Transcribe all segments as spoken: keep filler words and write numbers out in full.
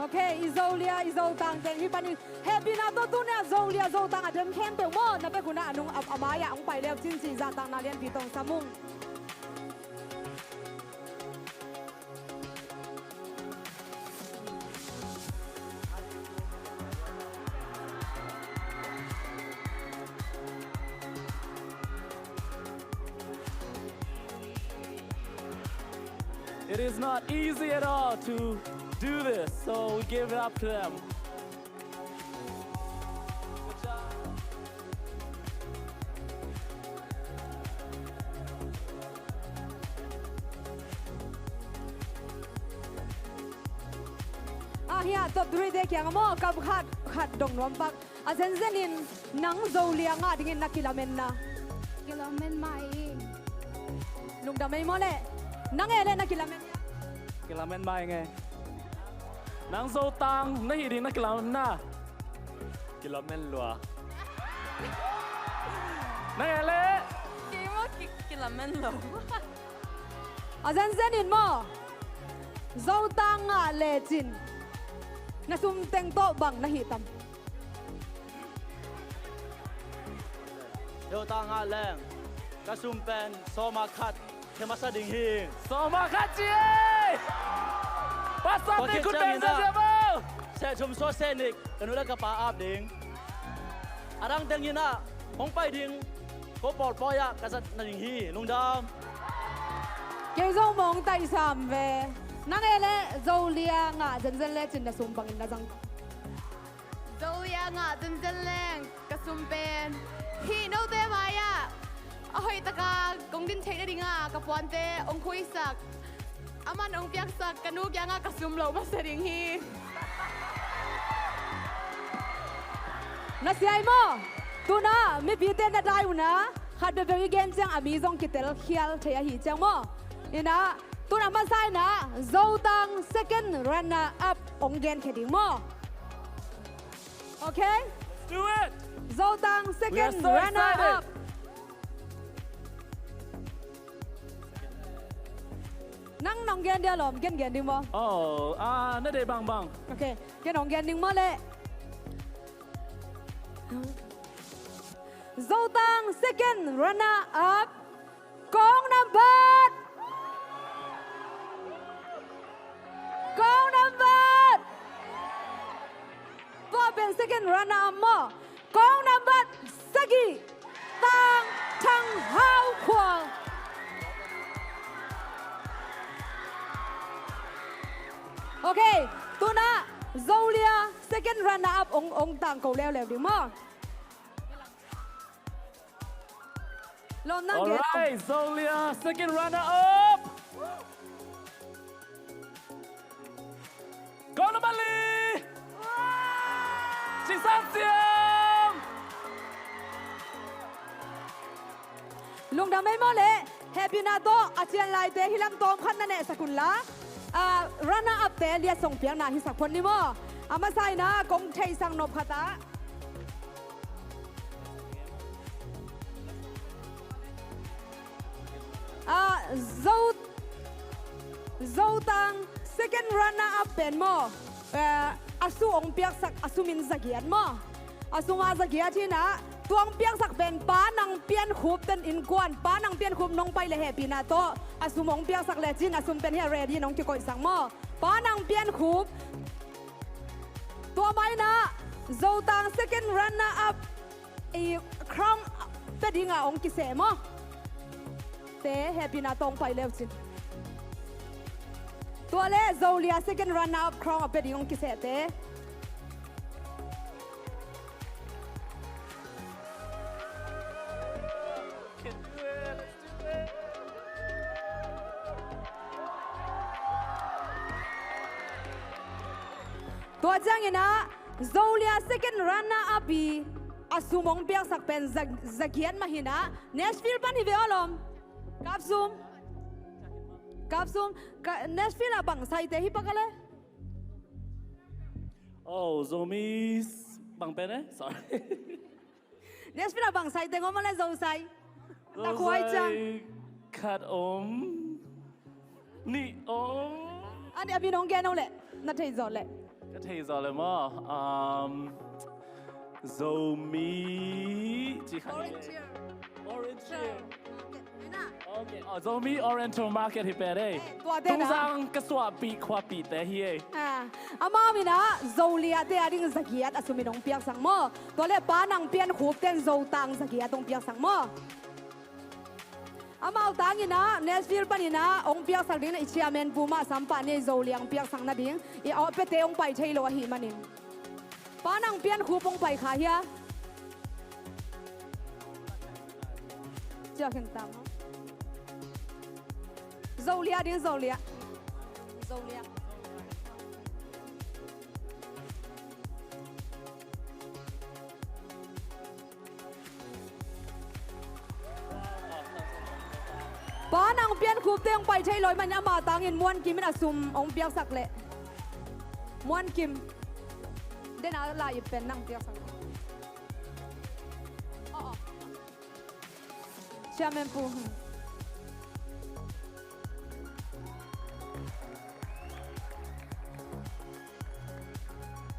Ok, i Zolia, i Zotang teng hih panin hehpihna tawh tuni-a Zolia, Zotang a dem khempeuh maw, na bek un ah a nung a, a mai-ah hong pai le uh cin cih zahtakna lianpi tawh hong sam ung. It is not easy at all to do this, so we give it up to them. Ah, hia, top three te kiangah maw, kam khat khat dong nuam pak. A zenzen in nang Zolia ngah dingin na kilamen na? Kilamen mah ing. Lungdam ei maw leh. Nang e leh na kilamen hia? Kilamen mah ing e. Nang Zotang na hih ding na kilamen na? Kilamen lua. Nang e leh? Kei maw ki, kilamen lo. A zenzen in maw, Zotang ngah lecin na sum teng tawh bang na hih tam? Zotang ngah leng ka sum pen sawma khat khia masa ding hi. Sawma khat ci ei! Pasal ni khut beng ziahziah maw. Seh thum sawt seh nih ka nu le ka pa ap ding. A dang teng in ah hong pai ding ko pawlpawi ah ka zat nading hi. Lungdam. Kei zong mawng taisam ve. Nang e leh Zolia ngah zenzen lecin na sum bangin na zang? Zolia ngah zenzen leng ka sum pen hih note mai-ah a hoihtaka kong din theih nadinga ka puante hong khuisak, a man hong piaksak ka nu kiangah ka sum loh masa ding hi. Na siai maw? Tuna mipite na dai una khat peuhpeuh i gen ciang a mi zong kitel khial thei ahi ciang maw? Ina, tuna masa ina Zotang second runner up hong genkhia ding maw? Okay? Let's do it! Zotang second runner up. Nang nong gen dia lom, gen gen ding maw? Oh, ah, na deih bangbang. Okay, ken hong gen ding maw leh. Zotang second runner up. Kong nambat. Kong nambat. Tua pen second runner up maw. Kong nambat sagih. Tang Thang Hau Khual. Okay, tuna Zolia second runner up hong, hong tangko leuleu ding maw. Lawm nang gen. Alright, Zolia second runner up. Kong nambat li. Cing San Siam. Lungdam ei maw leh, hehpihna tawh a cian laite hih lam tawm khat na nehsak un la. Ah, runner up te liatsong piakna hisak phot ni maw. A masa ina kong theihsak nop khat ah. Ah, Zo, Zotang second runner up pen maw, eh, a sum hong piaksak a sum in zagiat maw? A sum a zagiat hi na, tua hong piaksak pen Pa Nang Pian Khup ten innkuan, Pa Nang Pian Khup nong pai le hehpihna tawh a sum hong piaksak lecin a sum pen hi a ready nong kikoihsak maw? Pa Nang Pian Khup. Tua mai na Zotang second runner up i crown pia dinga hong kiseh maw? Te hehpihna tawh hong pai leu cin. Tua le Zolia second runner up crown a pia ding hong kiseh te. Tua ciangin ah Zolia second runner up i a sum hong piaksak pen za, zagiat mah hi na. Nashville pan hi ve aw lawm. Kapsum. Kapsum. Ka, Nashville ah bang saite hi pak a le? Oh, Zomi bang pen eh? Sorry. Nashville ah bang sai teng om a le, Zosai? Takhuai ciang. Zosai khat om, nih om. Ani a min hong gen hong leh na thei zawh leh. Ka thei zaw le maw? Um, Zomi ci kha ni. Orange Hill. Orange Hill. Market. Ina. Okay. Oh, Zomi Oriental Market hi pen ei. Eh, tua te na. Tungzang ka suahpih khuapihte hi ei. Ah, amau in ah Zoliate a ding zagiat a sum in hong piaksak maw. Tua le Pa Nang Pian Khup ten Zotang zagiat hong piaksak maw. Amau tangin ah Nashville panin ah hong piaksak ding na i chairman pu mah sampah ni ei, Zolia hong piaksak nading. I awpete hong pai thei lo ahih manin. Pa Nang Pian Khup hong pai kha hia? Cia khen tang. Zolia ding, Zolia. Zolia. Pa Nang Pian Khup te hong pai thei lo ahih manin ama tangin Muan Kim in a sum hong piaksak leh. Muan Kim. Den a la ip pen nang piaksak. Oh, oh. Chairman pu. Hmm.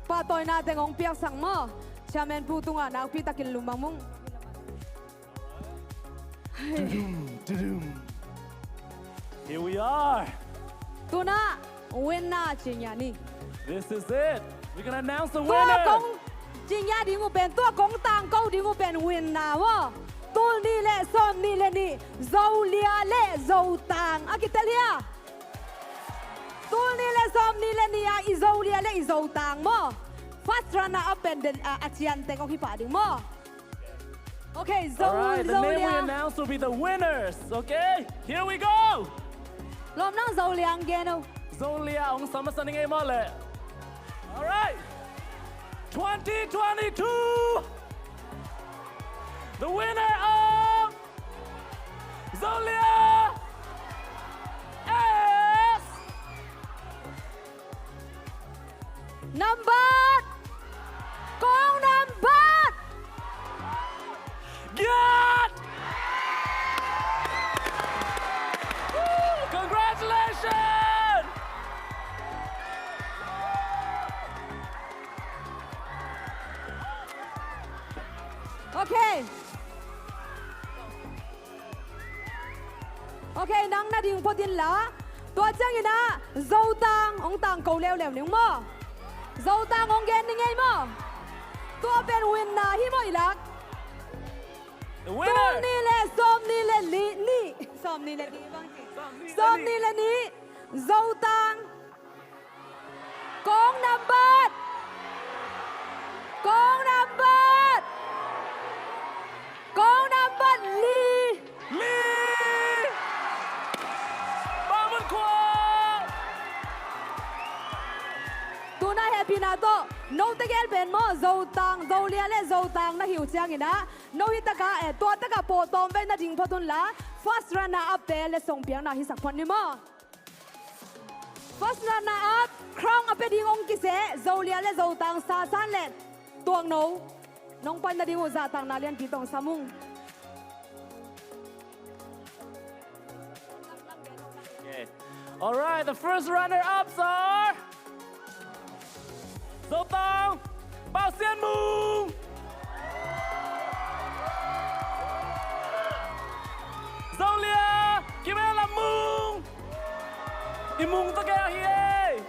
Pahtawina teng hong piaksak maw. Chairman pu tungah nakpi takin lum bang mung. Tudum, tudum. Here we are. Tu-in ah winner ci ngiat ni. This is it. We're gonna announce the winner. Tua kong ci ngiat ding uh pen, tua kong tangko ding uh pen winner maw. Tul nih le sawm nih le nih, Zolia le Zotang a kitel hia? Tul nih le sawm nih le nih a i Zolia le i Zotang maw. First runner up pen den a, a cian teng hong hi pah ding maw. Okay, Zo-, Zolia. All right, the name we announce will be the winners, okay? Here we go! Lawm nang Zolia ang gen o. Zolia ang sama sa ning ei maw le. All right. Twenty twenty-two, the winner of Zolia is Nambat! Kong Nambat! Giat! Congratulations! Okay. Okay, nang na ding phot inla. Tua ciangin ah Zotang hong tangko leuleu ning maw. Zotang hong gen ning ei maw. Tua pen winner hi maw i lak. The winner. Tul nih le sawm nih le nih, nih. Sawm nih le nih bang ci. Sawm nih le nih. Zotang. Kong Nambat! Kong Nambat! Kong Nambat li! Li! Bang mun khua! Tu-in ah hehpihna tawh note gel pen maw, Zotang, Zolia le Zotang na hi uh ciangin ah, no hi takah, eh, tua takah pawh tawm vei na ding phot unla, first runner up te letsong piakna hisak phot ni maw. First runner up, crown a pia ding hong kiseh, Zolia le Zotang, Sasan le Tuakno. Nong pan nading uh zahtakna lianpi tawh hong sam ung. Okay. All right, the first runner ups are Zotang, Pau Sian Mung. Zolia, Kim Ella Mung. I Mung tawh kei ahi ei.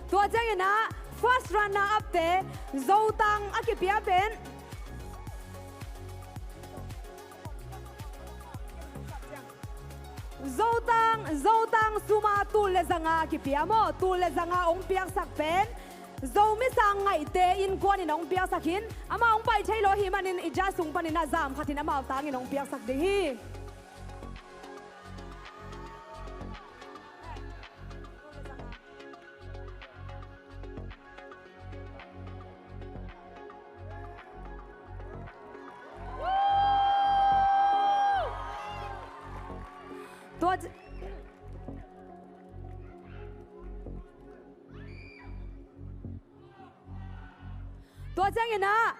Tua ciangin ah first runner up te Zotang a kipia pen, Zotang, Zotang sum a tul le zanga kipia maw, tul le zanga hong piaksak pen Zomi Sang Ngaihte Innkuan in hong piaksak hi. Amah hong pai thei lo ahih manin i judge sung panin ah zam khat in amau tangin hong piaksak ding hi. Tua ci-, Tua ciangin ah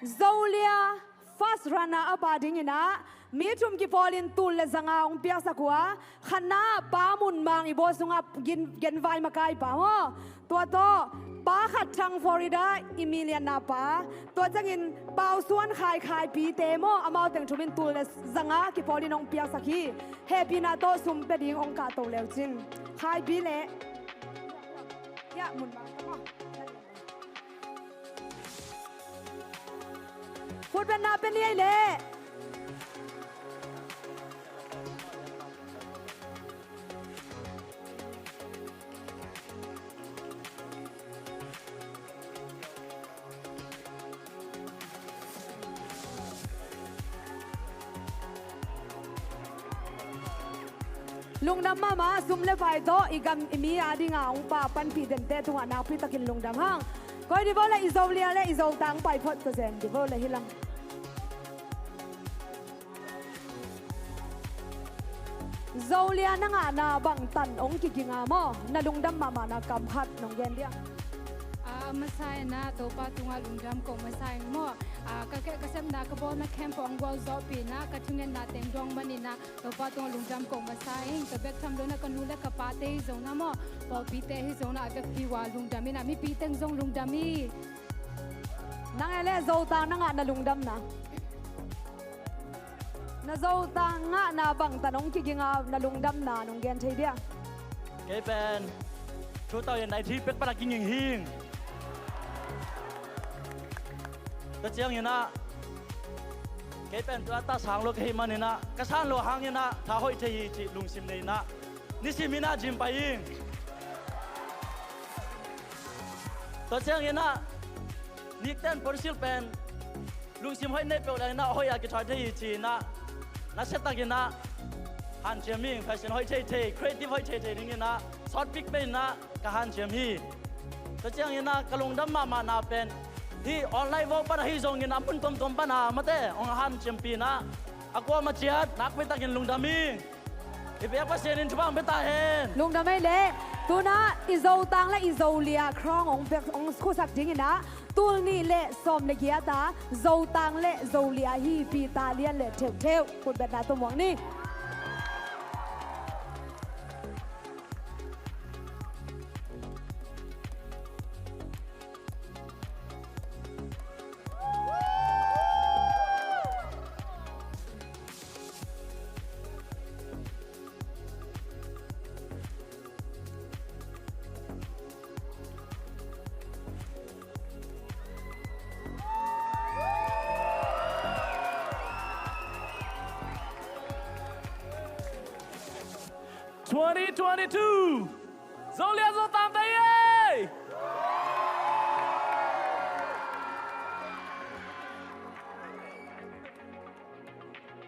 Zolia first runner up a dingin ah mi thum kipawlin tul le zanga hong piaksak uh a, khatna Pa Mun Mang i bawl sungah gen, genvai makai pa maw. Tua tawh Pa Khat Thang Florida i milianna pa. Tua ciangin Pau Suan Khai Khai pite maw, amau teng thumin tul le zanga kipawlin hong piaksak hi. Hehpihna tawh sum pia ding hong kahto leucin. Khai pi le. Ya, Mun Mang. Khutbetna pia ni ei leh. Lungdam mahmah, sum le pai tawh i gam i mi a dinga hong pa panpih dente tungah nakpi takin lungdam hang. Koi di vo le i Zolia le i Zotang pai phot ka zen di vo le hi lam. Zolia na ngahna bangtan hong kiginga maw, na lungdam mahmahna kam khat nong gen dia. A masa in ah Topa tungah lungdam kong masa ing maw. A ka, ka sepna ka bawlna camp hong gualzawhpihna ka thungetna teng dong manin ah Topa tungah lungdam kong masa ing. Ka bek tham lo in ah ka nu le ka pate hi zong na maw, pawlpite hi zong na a vekpi uh a lungdam in ah mipi teng zong lungdam hi. Nang e le Zotang na ngahna lungdamna. Na Zotang ngahna bangtan hong kiginga na lungdamna nong gen thei dia. Kei pen two thousand nineteen pek pana kinging hing. Tua ciangin ah kei pen tua ta sang lo ka hih manin ah ka san lo hangin ah tha hoih thei hi cih lungsim nei in ah nisim in ah gym pai ing. Tua ciangin ah nikten ponsil pen lungsim hoih nei peuh leng in ah hoih a kithuai thei hi ci in ah nasia takin ah hanciam ing. Fashion hoih thei thei, creative hoih thei thei dingin ah sawt pik peuh in ah ka hanciam hi. Tua ciangin ah ka lungdam mahmahna pen hih online vo pan ahi zongin a mun tuamtuam pan a mate hong hanciampihna a kuamah ciat nakpi takin lungdam ing. I biak Pasian in thupha hong pia ta hen. Lungdam ei leh. Tuna i Zotang le i Zolia crown hong pek, hong khusak dingin ah tul nih le sawm le giat a Zotang le Zolia hi pi ta lian le theuhtheuh. Khutbetna tawh muak ni. Twenty twenty-two Zolia Zotang Day.